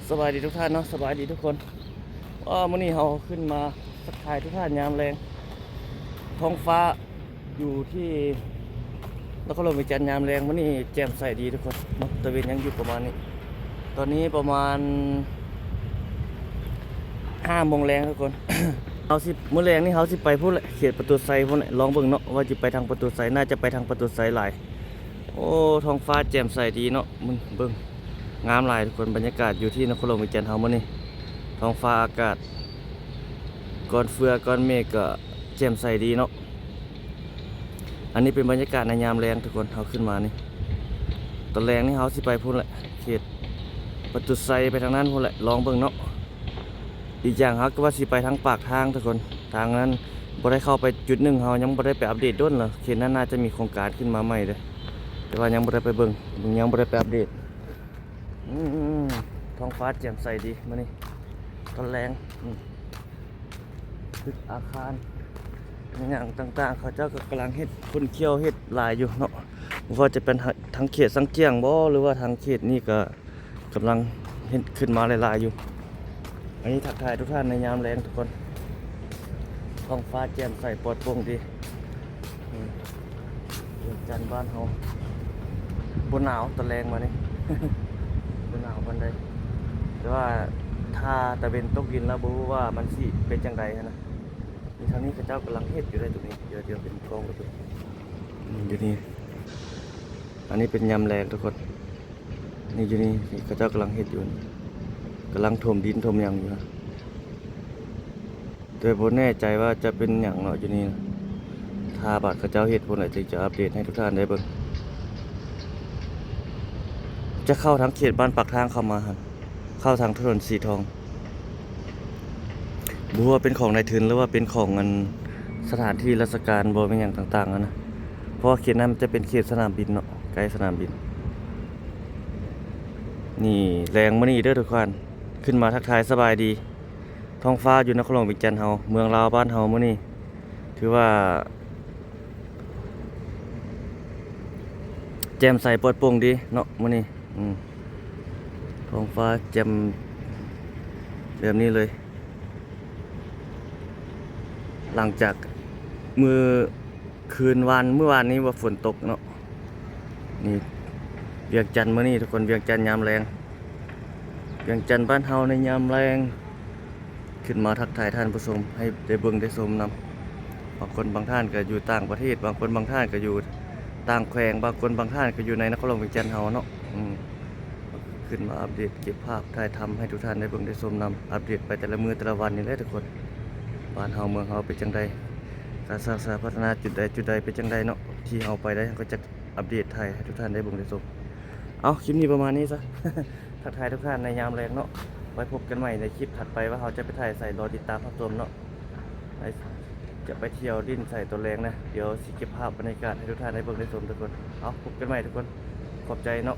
ສະບາຍດີທຸກທ່ານເນາະ ສະບາຍດີທຸກຄົນ. ເອີ ມື້ນີ້ເຮົາຂຶ້ນມາທັກທາຍທຸກທ່ານຍາມແລງ. ທ້ອງຟ້າຢູ່ທີ່ນະຄອນຫຼວງວຽງຈັນຍາມແລງ ມື້ນີ້ແຈ່ມໃສດີທຸກຄົນເນາະ. ຕາເວັນຍັງຢູ່ປະມານນີ້ ຕອນນີ້ປະມານຫ້າໂມງແລງທຸກຄົນ. ເຮົາຊິ ມື້ແລງນີ້ເຮົາຊິໄປພຸ້ນແຫຼະ ເຂດປະຕູໄຊພຸ້ນແຫຼະ. ລອງເບິ່ງເນາະວ່າຊິໄປທາງປະຕູໄຊ ໜ້າຈະໄປທາງປະຕູໄຊຫຼາຍ. ໂອ້ ທ້ອງຟ້າແຈ່ມໃສດີເນາະ ມັນເບິ່ງ ງາມຫຼາຍທຸກຄົນ. ບັນຍາກາດຢູ່ທີ່ນະຄອນຫຼວງວຽງຈັນເຮົາມື້ນີ້ ທ້ອງຟ້າອາກາດ ກ້ອນເຟືອກ້ອນເມກກໍແຈ່ມໃສດີເນາະ. ອັນນີ້ເປັນບັນຍາກາດໃນຍາມແລງທຸກຄົນ. ເຮົາຂຶ້ນມານີ້ ຕອນແລງນີ້ເຮົາຊິໄປພຸ້ນແຫຼະ ເຂດປະຕູໄຊ ໄປທາງນັ້ນພຸ້ນແຫຼະ. ລອງເບິ່ງເນາະ. ອີກຢ່າງເຮົາກໍວ່າຊິໄປທາງປາກທາງທຸກຄົນ ທາງນັ້ນບໍ່ໄດ້ເຂົ້າໄປຈຸດໜຶ່ງ ເຮົາຍັງບໍ່ໄດ້ໄປອັບເດດດົນລະ. ເຂດນັ້ນໜ້າຈະມີໂຄງການຂຶ້ນມາໃໝ່ເດ້ ແຕ່ວ່າຍັງບໍ່ໄດ້ໄປເບິ່ງ ຍັງບໍ່ໄດ້ໄປອັບເດດ. ອືມ ທ້ອງຟ້າແຈ່ມໃສດີມື້ນີ້ຕອນແລງ. ອືມ ຕຶກອາຄານອີ່ຫຍັງຕ່າງໆ ເຂົາເຈົ້າກໍກຳລັງເຮັດ ຂົນຂ້ຽວເຮັດຫຼາຍຢູ່ເນາະ. ບໍ່ວ່າຈະເປັນທາງເຂດສັງກຽງບໍ ຫຼືວ່າທາງເຂດນີ້ກໍ ກຳລັງເຮັດຂຶ້ນມາຫຼາຍໆຢູ່. ອັນນີ້ທັກທາຍທຸກທ່ານໃນຍາມແລງທຸກຄົນ. ທ້ອງຟ້າແຈ່ມໃສປອດໂປ່ງດີ. ອືມ ວຽງຈັນບ້ານເຮົາບໍ່ໜາວຕອນແລງມານີ້ ບໍ່ໜາວປານໃດ ແຕ່ວ່າຖ້າຕາເວັນຕົກດິນແລ້ວບໍ່ຮູ້ວ່າມັນຊິເປັນຈັ່ງໃດຫັ້ນນະ. ນີ້ ທາງນີ້ເຂົາເຈົ້າກຳລັງເຮັດຢູ່ເດ້ ຕົວນີ້ ດຽວ ດຽວເປັນກ້ອງເດ້ ອືມ ຢູ່ນີ້. ອັນນີ້ເປັນຍາມແລງທຸກຄົນ. ນີ້ ຢູ່ນີ້ ເຂົາເຈົ້າກຳລັງເຮັດຢູ່ ກຳລັງຖົມດິນຖົມຫຍັງຢູ່ ແຕ່ບໍ່ແນ່ໃຈວ່າຈະເປັນຫຍັງເນາະ ຢູ່ນີ້. ຖ້າບາດເຂົາເຈົ້າເຮັດພຸ້ນແຫຼະ ຈຶ່ງຈະອັບເດດໃຫ້ທຸກທ່ານໄດ້ເບິ່ງ. ຈະເຂົ້າທາງເຂດບ້ານປາກທາງເຂົ້າມາຫັ້ນ ເຂົ້າທາງຖະໜົນສີທອງ. ບໍ່ຮູ້ວ່າເປັນຂອງນາຍທຶນ ຫຼືວ່າເປັນຂອງອັນສະຖານທີ່ລາຊະການບໍ ແມ່ນຫຍັງຕ່າງໆຫັ້ນນະ ເພາະວ່າເຂດນັ້ນມັນຈະເປັນເຂດສະໜາມບິນເນາະ ໃກ້ສະໜາມບິນ. ນີ້ແລງມື້ນີ້ເດີທຸກທ່ານ ຂຶ້ນມາທັກທາຍສະບາຍດີ. ທ້ອງຟ້າຢູ່ນະຄອນຫຼວງວຽງຈັນເຮົາ ເມືອງລາວບ້ານເຮົາມື້ນີ້ ຖືວ່າແຈ່ມໃສປອດໂປ່ງດີເນາະມື້ນີ້. ອືມ ທ້ອງຟ້າແຈ່ມແບບນີ້ເລີຍ ຫຼັງຈາກມື້ຄືນວານ ມື້ວານນີ້ວ່າຝົນຕົກເນາະ. ນີ້ວຽງຈັນມື້ນີ້ທຸກຄົນ ວຽງຈັນຍາມແລງ ວຽງຈັນບ້ານເຮົາໃນຍາມແລງ. ຂຶ້ນມາທັກທາຍທ່ານຜູ້ຊົມໃຫ້ໄດ້ເບິ່ງໄດ້ຊົມນຳ. ບາງຄົນບາງທ່ານກໍຢູ່ຕ່າງປະເທດ ບາງຄົນບາງທ່ານກໍຢູ່ຕ່າງແຂວງ ບາງຄົນບາງທ່ານກໍຢູ່ໃນນະຄອນຫຼວງວຽງຈັນເຮົາເນາະ. ອືມ ຂຶ້ນມາອັບເດດເກັບພາບຖ່າຍທຳໃຫ້ທຸກທ່ານໄດ້ເບິ່ງໄດ້ຊົມນຳ ອັບເດດໄປແຕ່ລະມື້ແຕ່ລະວັນນີ້ແຫຼະທຸກຄົນ. ບ້ານເຮົາເມືອງເຮົາເປັນຈັ່ງໃດ ການສ້າງສາພັດທະນາຈຸດໃດຈຸດໃດເປັນຈັ່ງໃດເນາະ ທີ່ເຮົາໄປໄດ້ເຮົາກໍຈະອັບເດດຖ່າຍໃຫ້ທຸກທ່ານໄດ້ເບິ່ງໄດ້ຊົມ. ເອົາ ຄລິບນີ້ປະມານນີ້ຊະ ທັກທາຍທຸກທ່ານໃນຍາມແລງເນາະ. ໄວ້ພົບກັນໃໝ່ໃນຄລິບຖັດໄປວ່າເຮົາຈະໄປຖ່າຍໃສ ລໍຕິດຕາມຮັບຊົມເນາະ. ຈະໄປທ່ຽວຫຼິ້ນໃສຕອນແລງນະ ດຽວຊິເກັບພາບບັນຍາກາດໃຫ້ທຸກທ່ານໄດ້ເບິ່ງໄດ້ຊົມທຸກຄົນ. ເອົາ ພົບກັນໃໝ່ທຸກຄົນ ຂອບໃຈເນາະ.